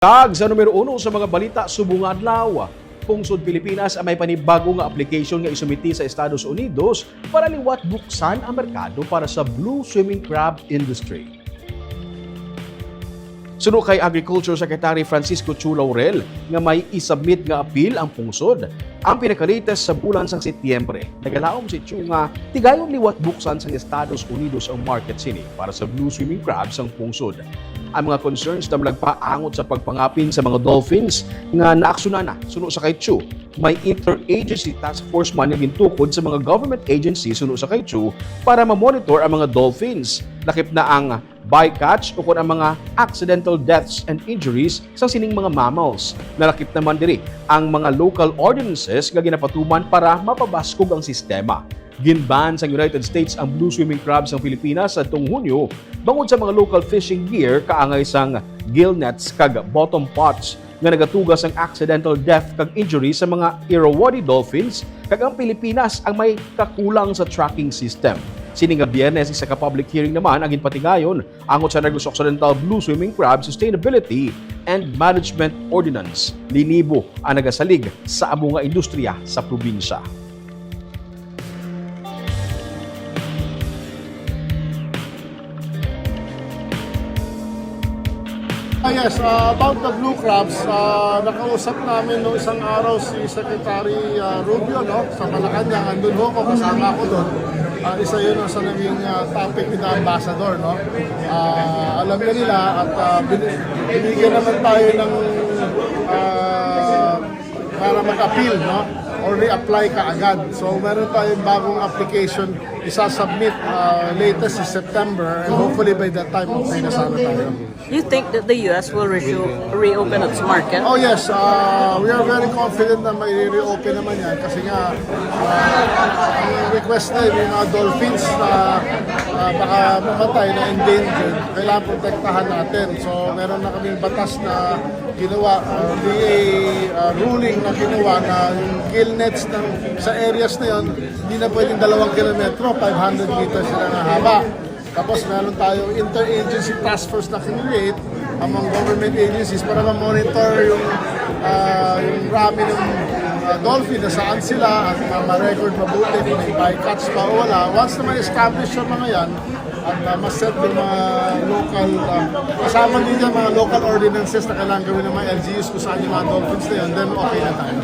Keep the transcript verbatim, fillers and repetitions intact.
Kag sa numero uno sa mga balita subong nga adlaw, Pungsod Pilipinas ang may panibago nga application nga isumiti sa Estados Unidos para liwat buksan ang merkado para sa blue swimming crab industry. Suno kay Agriculture Secretary Francisco Chu Laurel nga may isubmit nga apil ang pungsod, ang pinakalatest sa bulan sang Setyembre. Nagalaom si Chu nga tigayon liwat buksan sang Estados Unidos ang market sini para sa blue swimming crab sang pungsod. Ang mga concerns na nagpaangot sa pagpangapin sa mga dolphins nga naaksyonan na suno sa kay Chu. May interagency task force man nga gintukod sa mga government agency suno sa kay Chu para ma-monitor ang mga dolphins. Lakip na ang bycatch ukon ang mga accidental deaths and injuries sa sining mga mammals. Nalakip naman diri ang mga local ordinances nga ginapatuman para mapabaskog ang sistema. Ginban sang United States ang blue swimming crab sang Pilipinas sa tong Hunyo bangod sa mga local fishing gear kaangay sang gill nets kag bottom pots nga nagatuga sang accidental death kag injury sa mga Irrawaddy dolphins, kag ang Pilipinas ang may kakulang sa tracking system. Sini nga Biyernes, isa ka public hearing naman ang ginpatigayon angot sa Negros Occidental Blue Swimming Crab Sustainability and Management Ordinance. Linibo ang nagasalig sa amo nga industriya sa probinsya. Ah, yes, ah, about the blue crabs, ah, nakausap namin no isang araw si Secretary, ah, Rubio, no, sa Malacañang. Andun ho ako, kasama ako doon. Ah, isa yun ang sa naging, ah, topic ni Ambassador, no. Ah, alam na nila at, ah, bin-, binigyan naman tayo ng, ah, para mag-appeal, no, or reapply ka agad. So, meron tayong bagong application isasubmit, ah, latest is September, and hopefully by that time, okay na sana tayo. You think that the U S will resu- reopen its market? Oh yes, uh, we are very confident na may reopen naman yan kasi nga uh, ang request na yung mga dolphins na uh, baka mamatay, na endangered, kailangan protektahan natin. So meron na kaming batas na ginawa, uh, D A uh, ruling na ginawa na yung gill nets ng, sa areas na yon hindi na pwedeng dalawang kilometro, five hundred meters sila ang haba. Tapos meron tayong interagency task force na kinreate among government agencies para ma-monitor yung, ah, yung rami ng, ah, dolphin na saan sila at ma- ma-record mabuti kung may bycatch pa o wala. Once na ma-establish yung mga yan, at uh, ma-set yung mga local, ah, kasama din yung mga local ordinances na kailangan gawin ng mga L G Us kung saan yung mga dolphins na yun, then okay na tayo.